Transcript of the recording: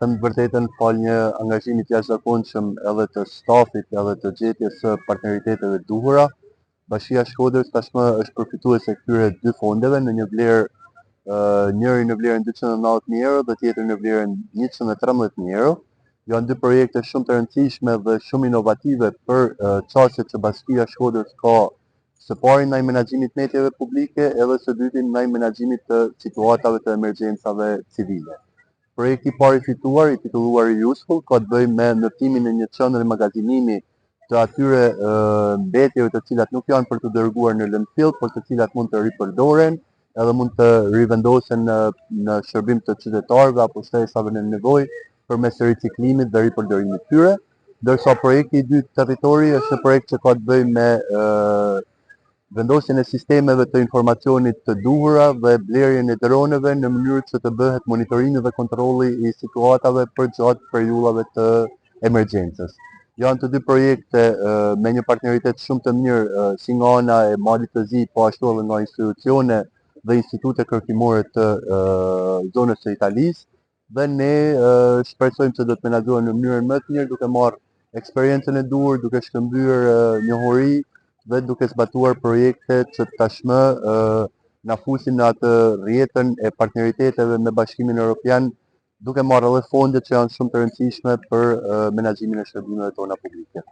Them të vërtetën, falë një angazhimi të jashtëzakonshëm edhe të stafit edhe të gjetjes së partneriteteve të duhura, Bashkia e Shkodrës tashmë është përfituese e këtyre dy fondeve në një vlerë, njëri në vlerën 290.000 euro dhe tjetri në vlerën 113.000 euro. Janë dy projekte shumë të rëndësishme dhe shumë inovative për qasjet që Bashkia e Shkodrës ka së pari ndaj menaxhimit të mbetjeve publike edhe së dyti ndaj menaxhimit të situatave të emergjencave civile. Projekti i parë i fituar, i titulluar Useful, ka të bëjë me ndërtimin e një qendre magazinimi të atyre mbetjeve të cilat nuk janë për të dërguar në landfill, por të cilat mund të ripërdoren edhe mund të rivendosen në shërbim të qytetarëve apo shtresave në nevojë përmes riciklimit dhe ripërdorimit të tyre. Ndërsa projekti i dytë, Territori, është një projekt që ka të bëjë me vendosjen e sistemeve të informacionit të duhura dhe blerjen e dronëve në mënyrë që të bëhet monitorimi dhe kontrolli i situatave përgjatë periudhave të emergjencës. Janë të dy projekte me një partneritet shumë të mirë si nga ana e Malit të Zi, po ashtu edhe nga institucione dhe institute kërkimore të zonës së Italisë, dhe ne shpresojmë se do të menaxhohen në mënyrën më të mirë duke marrë eksperiencën e duhur, duke shkëmbyer njohuri dhe duke zbatuar projekte që tashmë na fusin në atë rrjetën e partneriteteve me Bashkimin Evropian, duke marrë edhe fonde që janë shumë të rëndësishme për menaxhimin e shërbimeve tona publike.